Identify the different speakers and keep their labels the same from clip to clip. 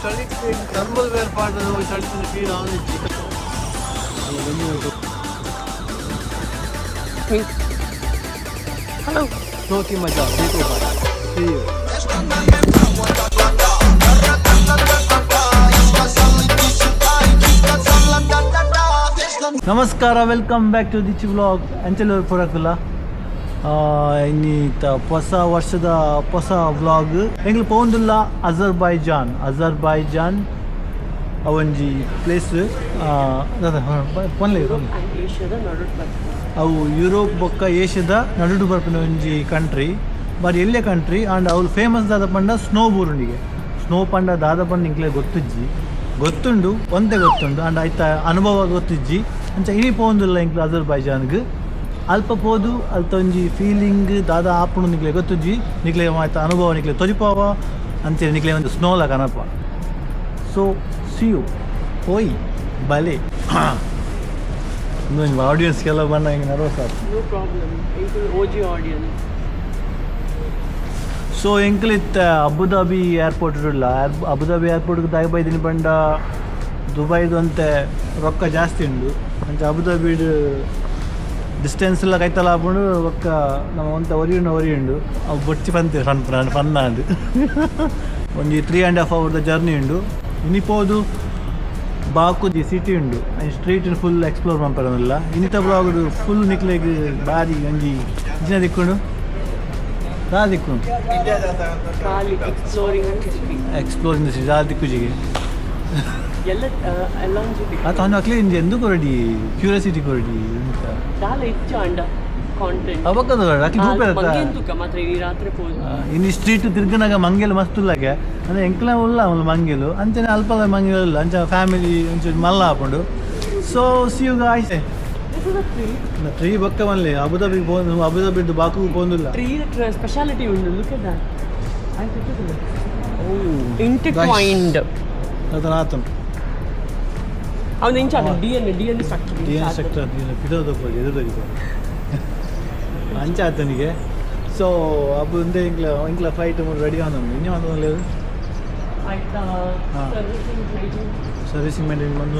Speaker 1: ಚಳಿ, ಥರ್ಮಲ್ ವೇರ್ ಪಾಡ್ದು ಚಳಿ ಫೀಲ್ ಆವೊಂದಿಜ್ಜಿ.
Speaker 2: ಹಲೋ.
Speaker 1: ಸ್ನೋಕಿ ಮಜಾ ಬೇಕು. See you. ನಮಸ್ಕಾರ, welcome back to Dichi vlog. ಅಂಚಲು ಪುರಕುಲ ಇನ್ನೀತ ಹೊಸ ವರ್ಷದ ಹೊಸ ವ್ಲಾಗ್. ಎಂಗ್ಲು ಪೋಂದುಲ್ಲ ಅಜರ್ಬೈಜಾನ್. ಅಜರ್ಬೈಜಾನ್ ಅವೊಂಜಿ ಪ್ಲೇಸ್ ಪೊನ್ಲೆ.
Speaker 2: ಆ್ಯಂಡ್ ಏಷ್ಯಾದ ನಡುಟ್ ಬರ್ತದೆ.
Speaker 1: ಅವು ಯುರೋಪ್ ಬೊಕ್ಕ ಏಷ್ಯಾದ ನಡುಡು ಬರ್ಪಿನ ಒಂಜಿ ಕಂಟ್ರಿ. ಬಾರಿ ಎಲ್ಯ ಕಂಟ್ರಿ. ಆ್ಯಂಡ್ ಅವ್ಲು ಫೇಮಸ್ ದಾದ ಪಂಡ ಸ್ನೋ ಬೂರುಂಡಿಗೆ. ಸ್ನೋ ಪಂಡ ದಾದ ಪಂಡ ಇಂಕ್ಲೆ ಗೊತ್ತುಜ್ಜಿ. ಗೊತ್ತುಂಡು, ಒಂತೆ ಗೊತ್ತುಂಡು. ಆ್ಯಂಡ್ ಐತ ಅನುಭವ ಗೊತ್ತುಜ್ಜಿ. ಅಂಚ ಇನಿ ಪೋಂದುಲ್ಲ ಇಂಕ್ಲೆ ಅಜರ್ಬೈಜಾನ್ಗ್. ಅಲ್ಪ ಪೋದು ಅಲ್ತ ಒಂಜಿ ಫೀಲಿಂಗ್ ದಾದ ಆಪುಂಡು ನಿಕ್ಲೆ ಗೊತ್ತುಜ್ಜಿ. ನಿಕ್ಲೆ ಮಾತ ಅನುಭವ ನಿಕ್ಲೆ ತೊಜಿಪಾವ. ಅಂಚೆ ನಿಕ್ಲೆ ಒಂದು ಸ್ನೋಲ ಕನಪ. ಸೊ ಸಿ you. ಹೋಯ್ ಬಲೆ. ಇನ್ನೊಂದು ಆಡಿಯನ್ಸ್ಗೆಲ್ಲ ಬಂದ ಹಿಂಗೆ ನರ್ವಸ್ ಆಯ್ತು.
Speaker 2: ನೋ ಪ್ರಾಬ್ಲಮ್, ಇದು ಓಜಿ ಆಡಿಯನ್ಸ್.
Speaker 1: ಸೊ ಎಂಕ್ಲಿತ್ತ ಅಬುದಾಬಿ ಏರ್ಪೋರ್ಟ್ ಇರಲ್ಲ. ಅಬುದಾಬಿ ಏರ್ಪೋರ್ಟ್ಗೆ ದಾಯಿ ಬೈದಿನಿ ಪಂಡ ದುಬೈದು ಅಂತೆ ರೊಕ್ಕ ಜಾಸ್ತಿ ಉಂಡು. ಅಂಚ ಅಬುದಾಬಿಡ್ ಡಿಸ್ಟೆನ್ಸ್ ಎಲ್ಲ ಕೈತಲ ಆಪುಂಡು. ಬೊಕ್ಕ ನಮ್ಮ ಒಂತ ಒರಿಯುಂಡು ಒರಿಯುಂಡು. ಅವು ಬೊಚ್ಚಿ ಪಂತೆ ಫನ್ ಫನ್ ಆಂಡ್. ಒಂಜಿ 3.5 ಅವರ್ದ ಜರ್ನಿ ಉಂಡು. ಇನಿ ಪೋದು ಬಾಕು the city ಉಂಡು. ಸ್ಟ್ರೀಟ್ ಫುಲ್ ಎಕ್ಸ್ಪ್ಲೋರ್ ಮನ್ಪರಲ್ಲ. ಇನ್ನಿತ ಬ್ಲಾಗ್ ಫುಲ್ ನಿಕ್ಲೆಗ್ ಬಾರಿ ಒಂಜಿ ಇಂಚಿನ ದಿಕ್ಕುಂಡು, ದಾ ದಿಕ್ಕುಂಡು.
Speaker 2: ಖಾಲಿ exploring city.
Speaker 1: Exploring the city ದಾ ದಿಕ್ಕುಜಿಗೆ.
Speaker 2: ಎಲ್ಲ ಎಲ್ಲ ಒಂಜಿ.
Speaker 1: ಆತ ಅವನು ಅಕ್ಲೆ ಇಂಜಿ ಎಂದು ಕೊರಡಿ, ಕ್ಯೂರಿಯಾಸಿಟಿ ಕೊರಡಿ ಅಂತ.
Speaker 2: ದಾಲ ಹೆಚ್ಚು ಅಂಡ ಕಾಂಟೆಂಟ್.
Speaker 1: ಅವಕ್ಕದ ಅಕ್ಲಿ ತೂಪೆರತ್ತ.
Speaker 2: ಮಂಗೆ ತೂಕ ಮಾತ್ರ ಈ ರಾತ್ರಿ ಪೋದು.
Speaker 1: ಇನ್ನು ಸ್ಟ್ರೀಟ್ ತಿರ್ಗನಾಗ ಮಂಗೆಲು ಮಸ್ತ್ ಉಲ್ಲಗೆ. ಅಂದ್ರೆ ಎಂಕ್ಲ ಉಲ್ಲ ಅವನು ಮಂಗೆಲು. ಅಂಚನೆ ಅಲ್ಪದ ಮಂಗೆಲು ಉಲ್ಲ. ಅಂಚ ಫ್ಯಾಮಿಲಿ ಒಂಚೂರು ಮಲ್ಲ ಆಪುಂಡು. So see you guys.
Speaker 2: This is a tree.
Speaker 1: Tree ಬೊಕ್ಕ ಮಲ್ಲೆ ಅಬುದಾಬಿ ಪೋಂದು, ಅಬುದಾಬಿ ಬಾಕು ಪೋಂದುಲ್ಲ.
Speaker 2: ಟ್ರೀ ಸ್ಪೆಷಾಲಿಟಿ ಉಂಡು. Look at that. Intertwined.
Speaker 1: ಅದನ್ನ ಆತನು.
Speaker 2: ಅವನು ಇಂಚ ಡಿಎನ್ ಸ್ಟ್ರಕ್ಚರ್.
Speaker 1: ಡಿ ಎನ್ ಸ್ಟ್ರಕ್ಚರ್ ಪಿಡೋದ ಎದುರು ಅಂಚ ಆತನಿಗೆ. ಸೊ ಅಬ್ಬು ಒಂದೇ ಇಂಕ್ಲ ಇಂಕ್ಲ ಫ್ಲೈಟ್ ರೆಡಿ ಆನ. ಇನ್ನೂ ಒಂದು
Speaker 2: ಆಯ್ತಾ?
Speaker 1: ಹಾ.
Speaker 2: ಸರ್ವಿಸಿಂಗ್.
Speaker 1: ಸರ್ವಿಸಿಂಗ್ ಮೇಂಟೈನ್ ಬಂದು.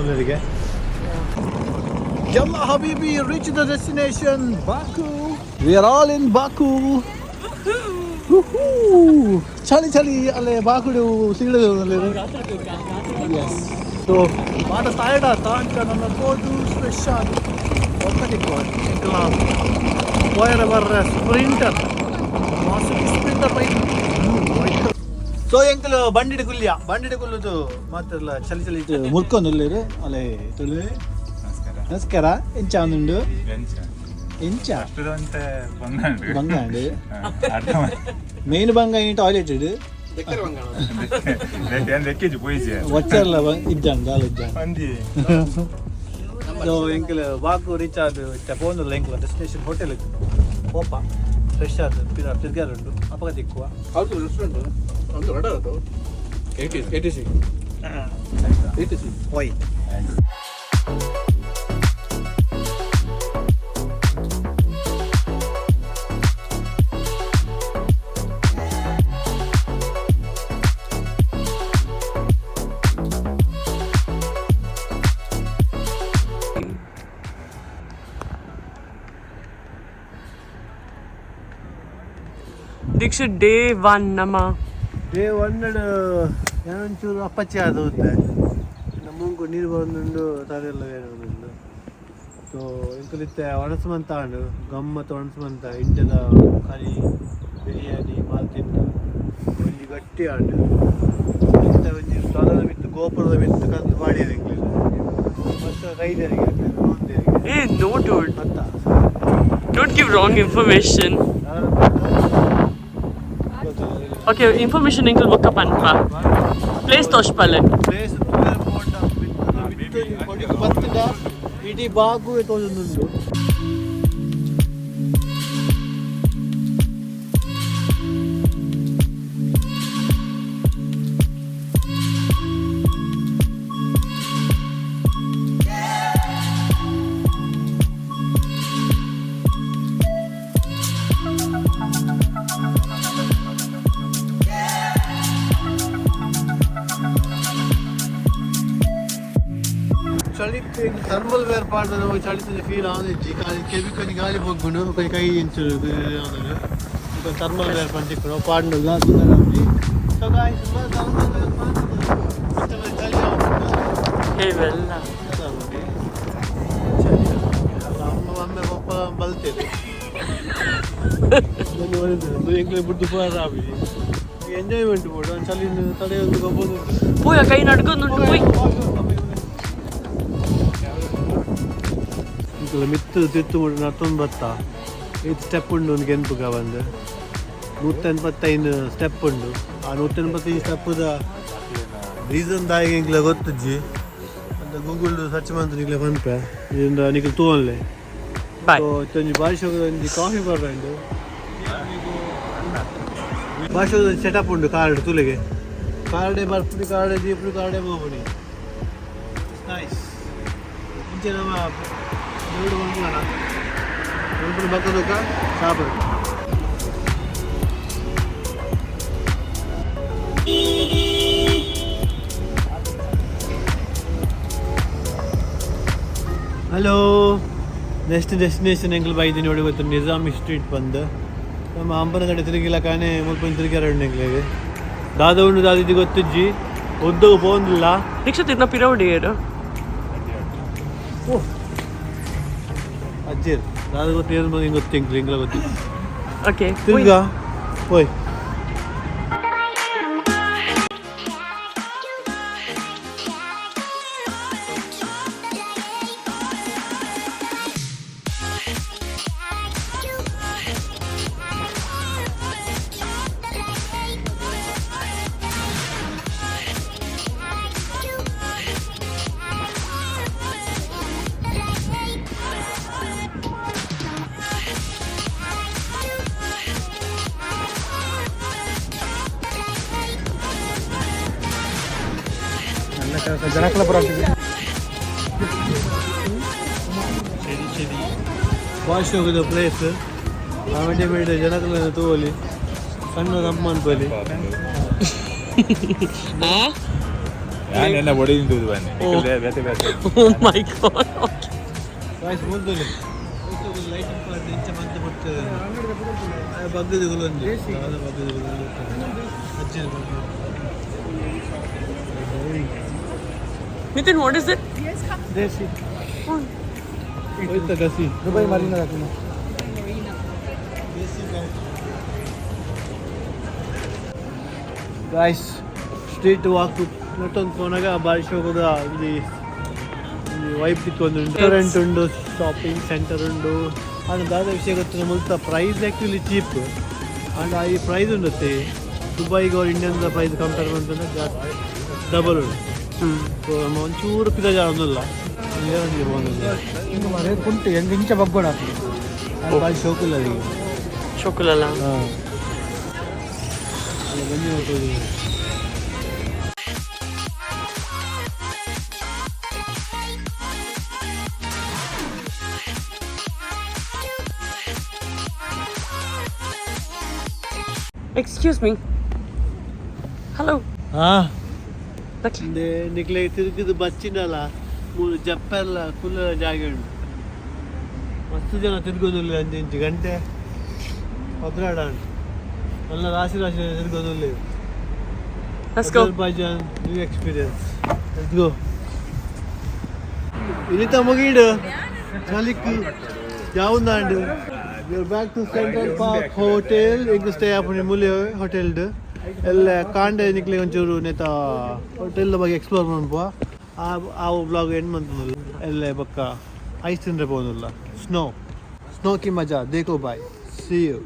Speaker 1: Yalla Habibi, reach the destination, Baku. We are all in Baku. Woohoo! ಚಳಿ ಚಳಿ ಅಲ್ಲೇ ಬಾಕುಡು ಸಿಗಡು. ಎಸ್, ಸೊ ಮಾತ ಟಯರ್ಡ್ ಆತ. ಅಂಚ ನನ್ನ ಪೋದು ಫ್ರೆಶ್ ಆಗಿ ಒಕ್ಕಟಿಕ್ಕು. ಪೋಯರ ಬರ್ರ ಸ್ಪ್ರಿಂಟರ್ ಸ್ಪ್ರಿಂಟರ್ ಬೈಕ್. ಸೊ ಎಂಕಲು ಬಂಡಿಡ್ ಕುಲ್ಲಿಯ. ಬಂಡಿಡ್ ಕುಲ್ಲುದು ಮಾತೆರ್ಲ ಚಳಿ ಚಳಿ ಮುರ್ಕೊಂದುಲ್ಲೇರು. ಅಲೆ ತುಳು.
Speaker 3: ನಮಸ್ಕಾರ.
Speaker 1: ನಮಸ್ಕಾರ. ಎಂಚ ಉಂಡು?
Speaker 3: ಎಂಚ?
Speaker 1: ಎಂಚ?
Speaker 3: ಅಷ್ಟದಂತೆ ಬಂಗಾಂಡು.
Speaker 1: ಬಂಗಾಂಡು.
Speaker 3: ಅರ್ಧ.
Speaker 1: ಮೇನ್ ಬಂಗ ಈ ಟಾಯ್ಲೆಟ್ ಇಡು.
Speaker 3: ಏನ್ ಲೆಕ್ಕಿಜಿ ಪೋಯಿಜಿ.
Speaker 1: ವಚ್ಚರ್ಲ ಇದ್ದಾಂಡ ದಾಲ ಇದ್ದಾಂಡ.
Speaker 3: ಒಂಜಿ.
Speaker 1: ಸೊ ಎಂಕಲ್ ಬಾಕು ರೀಚ್ ಆದ್ ಇತ್ತೆ ಪೋಂದುಲ್ಲ ಎಂಕಲ್ ಡೆಸ್ಟಿನೇಷನ್ ಹೋಟೆಲ್ ಇತ್ತು. ಪೋಪ ಫ್ರೆಶ್ ಆದ್ ಪಿರ ತಿರ್ಗಾರುಂಡು. ಅಪಗ ತಿಕ್ಕುವ.
Speaker 4: ಹೌದು, ರೆಸ್ಟೋರೆಂಟ್ ಒಂದು order ಅದು 80 86 86.
Speaker 1: ವೈ.
Speaker 2: ದೀಕ್ಷಿತ್, ಡೇ ಒನ್ ನಮ್ಮ.
Speaker 1: ಡೇ ಒನ್ ಏನೊಂಚೂರು ಅಪ್ಪಚ್ಚಿ ಆದ ಉದ್ದೆ. ಮೂಂಕು ನೀರು ಬರೋದುಂಡು, ತಲೆಲ್ಲ ಬೇರೆ. ಸೊ ಇಂಕುಲಿತ್ತೆ ಒಣಸು ಮಂತ ಆಂಡು. ಗಮ್ಮತ್ ಒಣಸು ಮಂತ. ಇಂಟದ ಕರಿ ಬಿರಿಯಾನಿ ಮಾಲ್ತಿಂದ ಒಂಜಿ ಗಟ್ಟಿ ಆಂಡು. ಇತ್ತೆ ಒಂಜಿ ಸ್ಥಳದ ಮಿತ್ತು, ಗೋಪುರದ ಮಿತ್ತು ಕಂದು ಮಾಡಿದೆ ಎಂಕ್ಲೆಗ್. ಫಸ್ಟ್ ರೈಡರಿಗೆ.
Speaker 2: ಏ ನೋ ಡೂಡ್.
Speaker 1: ಅತ್ತ.
Speaker 2: Don't give wrong information. Okay, information ಎಂಕಲ್ ಬೊಕ್ಕ ಪನ್ಪ. ಪ್ಲೇಸ್ ತೋಷ್ಪಲೆ.
Speaker 1: ಪ್ಲೇಸ್ ಪೋಂಡ ಮಿತ್ತು ಕೊಡಿಕ್ ಬತ್ತುಂಡ ಇಡೀ ಬಾಗುವೆ ತೋಜೊಂದುಂಡು. ಚಳಿ ಥರ್ಮಲ್ ವೇರ್ ಪಾಡ್ದನ ಚಳಿ ಫೀಲ್ ಆವೊಂದಿಜ್ಜಿ. ಖಾಲಿ ಕೆಬಿ ಕೊಂಚ ಗಾಳಿ ಪೊಗ್ಗುಂಡು, ಕೊಂಚ ಕೈ ಇಂಚು ಥರ್ಮಲ್ ವೇರ್ ಪಂಚಿಕ್ಕುಂಡು ಪಾಡ್ಂಡಲ್ಲ. ಸೊ ಗಾಯ್ಸ್, ಥರ್ಮಲ್ ವೇರ್ ಪಾಡ್ದು ಚಳಿ ಆವೊಂದು.
Speaker 2: ಹೇ ವೆಲ್ಲ.
Speaker 1: ಅಮ್ಮ ಅಮ್ಮ ಪಪ್ಪ ಬಲ್ತೇನೆ ಎಂಕ್ಲೆ ಬುಡ್ದು ಪೋರ. ಎಂಜಾಯ್ಮೆಂಟ್ ಬೋಡು ಒಂದು ಚಳಿ ತಡೆ ಒಂದು ಗೊಬ್ಬದು.
Speaker 2: ಪೋಯ, ಕೈ ನಡ್ಕೊಂದುಂಟು, ಪೋಯ್.
Speaker 1: ಇಂಕುಲ ಮಿತ್ತು ತಿತ್ತು ಮುಟ್ಟು ನರ್ತೊಂದು ಬತ್ತ. ಐದು ಸ್ಟೆಪ್ ಉಂಡು ಒಂದು ಗೆನ್ಪುಗ ಬಂದು. 185 ಸ್ಟೆಪ್ ಉಂಡು. ಆ 185 ಸ್ಟೆಪ್ಪುದ ರೀಸನ್ ದಾಯಿಗೆ ಎಂಕ್ಲೆ ಗೊತ್ತುಜ್ಜಿ ಅಂತ ಗೂಗಲ್ ಸರ್ಚ್ ಮಂತ್ ನಿಕ್ಲೆ ಪನ್ಪೆ. ಇದರಿಂದ ನಿಕ್ಲೆ ತೂವನ್ಲೆ.
Speaker 2: ಬಾಯ್.
Speaker 1: ಸೊ ಇತ್ತೊಂಜಿ ಬಾರಿಶೋಗದ ಒಂಜಿ ಕಾಫಿ ಬರ್ರಂಡು. ಬಾರಿಶೋಗದ ಒಂಜಿ ಸೆಟಪ್ ಉಂಡು. ಕಾರ್ಡ್ ತುಲೆಗೆ ಕಾರ್ಡೆ ಬರ್ಪುನಿ, ಕಾರ್ಡೆ ದೀಪುನಿ, ಕಾರ್ಡೆ ಹೋಗುನಿ. ನೈಸ್. ಇಂಚೆ ನಮ್ಮ దేవుడు కొనుక్కున్నాడా కొనుక్కుని పక్క దొక్క షాప్. ಹಲೋ, ನೆಕ್ಸ್ಟ್ ಡೆಸ್ಟಿನೇಷನ್ ಎಂಕ್ಲು ಬೈದಿನಿ ನೋಡಿ ಗೊತ್ತು, ನಿಜಾಮಿ ಸ್ಟ್ರೀಟ್ ಬಂದು. ನಮ್ಮ ಅಂಬನಗಡೆ ತಿರುಗಿಲ್ಲ ಕಾಣೆ, ಮುಲ್ಪ ತಿರುಗಿ ಎಂಕ್ಲೆಗ್ ದಾದ ಉಂಡು ದಾದಿದ್ದು ಗೊತ್ತಿಜ್ಜಿ, ಉದ್ದವು ಪೋಂದಿಲ್ಲ.
Speaker 2: ದೀಕ್ಷಿತ್ ಇರ್ನ ಪಿರವಡಿಯರು.
Speaker 1: ಓ ಅಜ್ಜೇರ್ ದಾದ ಗೊತ್ತು, ಏನು ಹಿಂಗೆ ಗೊತ್ತು, ಎಂಕ್ಲು ಎಂಕ್ಲ ಗೊತ್ತು.
Speaker 2: ಓಕೆ.
Speaker 1: ತಿರ್ಗಾ ಓಯ್. ವಾಶ್ ಹೋಗೋದು ಪ್ಲೇಸ್. ಆಮೇಲೆ ಬೇಡ ಜನಕಲ ತೂವಲಿ, ಸಣ್ಣ ತಂಪು ಮನ್ಪಲಿ.
Speaker 3: ಯಾನೆಲ್ಲ ಒಡೆಯಿಂದ ಬನ್ನಿ ಬೇತೆ ಬೇತೆ.
Speaker 2: Oh my god, okay.
Speaker 1: Voice ಮುಲ್ದೊಲಿ ಲೈಟಿಂಗ್ ಪಾರ್ಟ್ ಇಂಚ ಮಂತ್ ಬರ್ತದೆ. ಬಗ್ಗದ ಒಂಜಿ ಬಗ್ಗದ ಅಜ್ಜಿ.
Speaker 2: Nitin, what is it?
Speaker 1: ದೇಸಿ ಹೋಯ್ತ ಗಸಿ
Speaker 4: Dubai Marina.
Speaker 1: Guys, street walk ಮತ್ತೊಂದು ಪೋನಾಗ ಬಾರಿ ಶೋಕದ ಇಲ್ಲಿ ವೈಬ್ ತಿಕ್ಕೊಂದು. ರೆಸ್ಟೋರೆಂಟ್ ಉಂಡು, ಶಾಪಿಂಗ್ ಸೆಂಟರ್ ಉಂಡು. ಆಂಡ್ ದಾದ ವಿಷಯ ಗೊತ್ತು, ಮುಲ್ತ ಪ್ರೈಸ್ ಆ್ಯಕ್ಚುಲಿ ಚೀಪ್. ಆಂಡ್ ಈ ಪ್ರೈಸ್ ಉಂಡತ್ತೆ, ದುಬೈಗೆ ಅವ್ರ ಇಂಡಿಯನ್ ಪ್ರೈಸ್ ಕಂಪೇರ್ ಮಾಡ್ತಾರೆ ಜಾಸ್ತಿ ಡಬಲ್ ಉಂಟು. ಸೊ ನಮ್ಮ ಒಂಚೂರು ಪಿದ ಜಾರೊಂದಿಲ್ಲ.
Speaker 4: ಕುಂಟು ಹೆಂಗ್ ಇಂಚ ಬಗ್ಗೋಣ.
Speaker 1: ಭಾರಿ ಶೋಕಿಲ್ಲ ಅದಕ್ಕೆ.
Speaker 2: ಶೋಕುಲಲ್ಲ.
Speaker 1: ಹಾಂ, ಬನ್ನಿ ಹೋಗ್ತದೆ.
Speaker 2: ಎಕ್ಸ್ಕ್ಯೂಸ್ ಮೀ, ಹಲೋ.
Speaker 1: ಹಾಂ, ನಿಕ್ಲೆ ತಿರುಗಿದು ಬಚ್ಚಿನಲ್ಲ, ಮೂರು ಜಪ್ಪೆಲ್ಲ ಕುಲ್ಲ ಜಾಗ ಉಂಟು. ಮಸ್ತ್ ಜನ ತಿರ್ಗೋದಿಲ್ಲ. ಅಂಚೆ ಇಂಚು ಗಂಟೆ 12 ಉಂಟು. ಎಲ್ಲ ರಾಶಿ ರಾಶಿ ಜನ ತಿರ್ಗೋದಿಲ್ಲ.
Speaker 2: Let's go.
Speaker 1: Azerbaijan, new experience. Let's go. ಇನಿತ ಮುಗೀಡು ಚಲಿಕ್ ಯಾവുಂದಾಂಡು. We are back to Central Park Hotel. ಎಂಕ್ ಸ್ಟೇ ಆಪುನಿ ಮುಲೆ ಹೋಟೆಲ್ಡ್. ಎಲ್ಲ ಕಾಂಡೆ ನಿಕ್ಲೆ ಒಂಚೂರು ನೇತ ಹೋಟೆಲ್ ಬಗ್ಗೆ ಎಕ್ಸ್ಪ್ಲೋರ್ ಮನ್ಪುವ. ಆ ಆ ಬ್ಲಾಗ್ ಎಂಡ್ ಮಂತುಂದುಲ್ಲ. ಎಲ್ಲ ಬೊಕ್ಕ ಐಸ್ ತಿಂದ್ರೆ ಪೋನುಲ್ಲ. ಸ್ನೋ ಸ್ನೋ ಕಿ ಮಜಾ ದೇಖೋ. Boy, C you.